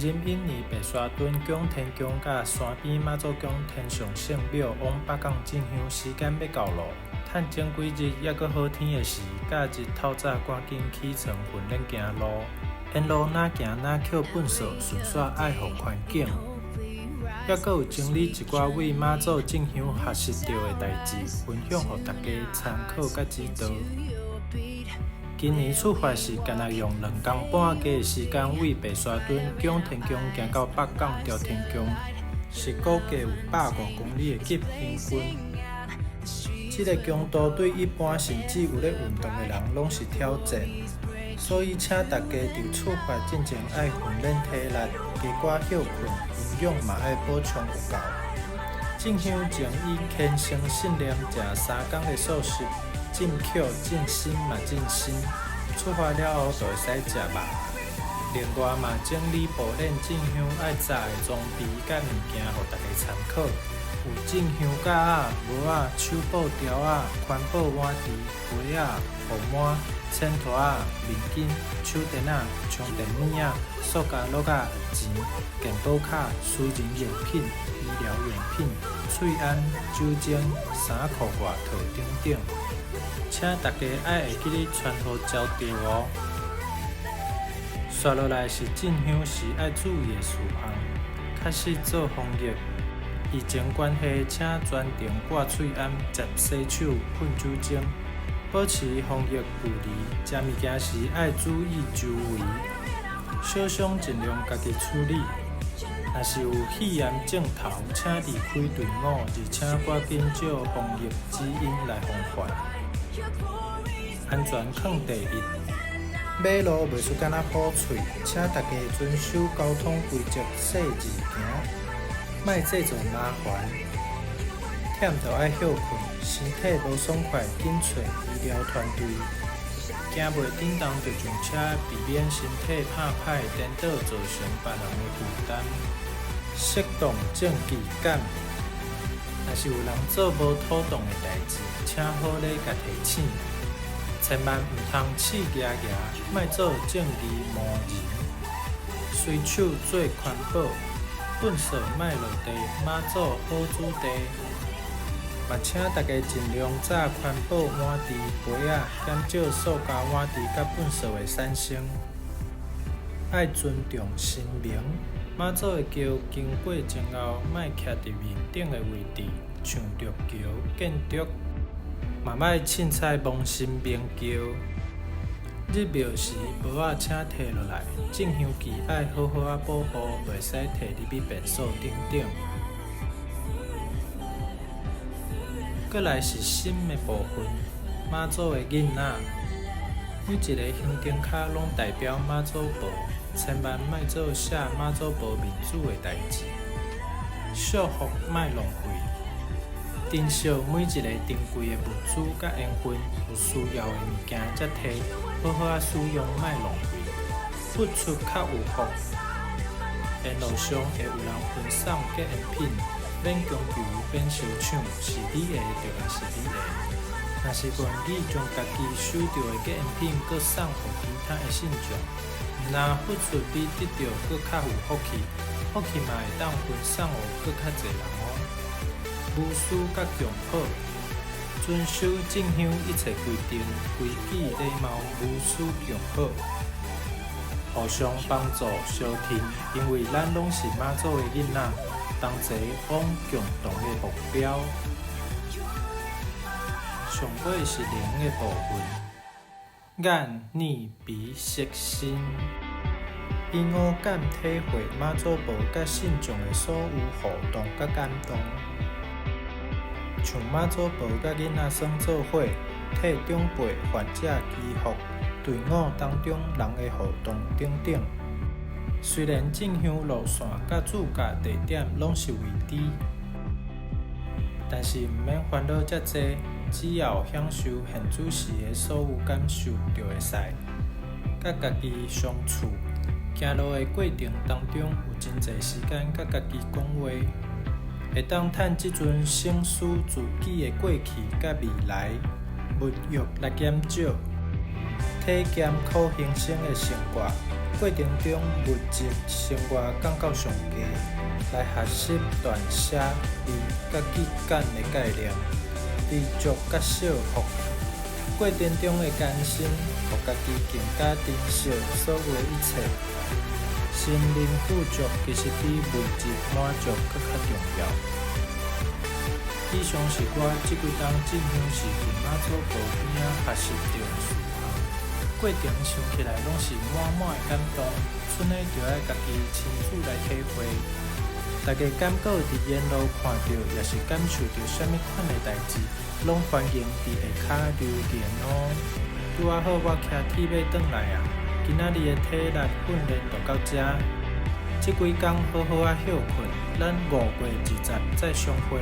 壬寅年白沙屯拱天宫佮山边妈祖宫天上圣庙往北港进香时间欲到咯，趁前几日犹閣好天的时，佮日透早趕緊起床訓練行路，沿路若行若抾糞掃，順紲愛護環境。猶閣有整理一寡為媽祖進香學習著的代誌，分享予大家參考佮指導。今年出發是干焦用2工半加的時間，為白沙屯拱天宮行到北港朝天宮，是估計有150公里的急行軍。這个強度對一般甚至有咧運動的人攏是挑戰，所以請大家佇出發進前愛訓練體力，加寡歇睏，營養嘛愛補充有夠。進香前以虔誠信念食3工的素食，進口、進心嘛進身。出發了後就會使食肉。另外嘛整理步練進香愛紮的裝備佮物件，予大家參考。有進香架仔、帽仔、手布條仔、環保碗池、杯仔、布幔、剪拖仔、面巾、手電仔、充電物仔、塑膠橐仔、錢、健保卡、私人用品、醫療用品、喙罨、酒精、衫褲外套等等。請大家愛會記得穿好焦著哦。紲落來是進香時愛注意的事項，確實做防疫。疫情關係，請全程掛喙罨、捷洗手、噴酒精，保持防疫距離。食物件時愛注意周圍，小傷盡量家己處理。若是有肺炎症頭，請離開隊伍，而且趕緊照防疫指引來防範。安全囥第一，馬路袂輸干焦補喙，請大家遵守交通規則，細膩行，莫製造麻煩。忝就愛歇睏，身體無爽快，緊揣醫療團隊。行袂振動就上車，避免身體拍歹，顛倒造成別人的負擔。適當證據感。若是有人做無妥當的代誌，請好禮共提醒。千萬毋通試夯夯，莫做正義魔人。隨手做環保，糞掃莫落地，媽祖好子弟。嘛請大家盡量紮環保碗池、杯仔，減少塑膠碗池佮糞掃的產生。愛尊重神明，媽祖的轎經過前後，莫徛佇面頂的位置，像陸橋、建築。嘛莫凊彩摸神明轎。入廟時，帽仔請提落來，進香旗愛好好仔保護，袂使提入去便所等等。閣來是心的部分，媽祖的囡仔，每一个香燈跤攏代表媽祖婆，千萬莫做寫媽祖婆面子的代誌，惜福莫浪費，珍惜每一个珍貴的物資佮緣分，有需要的物件才提，好好仔使用，莫浪費，付出較有福。沿路上會有人分送結緣品，免強求，免相搶，是你的就會是你的。若是願意將家己收著的結緣品閣送予其他的信眾，毋但付出比得著閣較有福氣，福氣嘛會當分送予閣較濟人哦。無私佮共好，遵守進香一切規定、規矩禮貌，無私共好，互相幫助相挺，因為咱攏是媽祖的囡仔，同齊往共同的目標。上尾是靈的部分，眼、耳、鼻、舌、身，以五感體會媽祖婆佮信眾的所有互動佮感動。像媽祖婆佮囡仔耍做伙，替長輩患者祈福，隊伍當中人的互動等等。雖然進香路線佮駐駕地點攏是未知，但是毋免煩惱遮濟，只要享受獻主時的所有感受就會使。佮家己相處，行路的過程當中有真濟時間佮家己講話，會當趁這陣省思自己的過去佮未來，物欲來減少，體驗苦行僧的生活，過程中物質生活降到上低，來學習斷捨離佮極簡的概念，知足佮惜福。過程中的艱辛，予家己更加珍惜所有的一切。心靈富足其實比物質滿足閣較重要。以上是我這幾冬進香時佇媽祖婆邊仔學習著的事項。過程想起來攏是滿滿的感動，賰呢著愛家己親自來體會。大家感覺佇沿路看著，抑是感受著啥物款的代誌，攏歡迎佇下跤留言哦。拄仔好我騎鐵馬轉來啊，今仔日的體力訓練就到遮。這幾工好好仔歇睏，咱5月20再相會。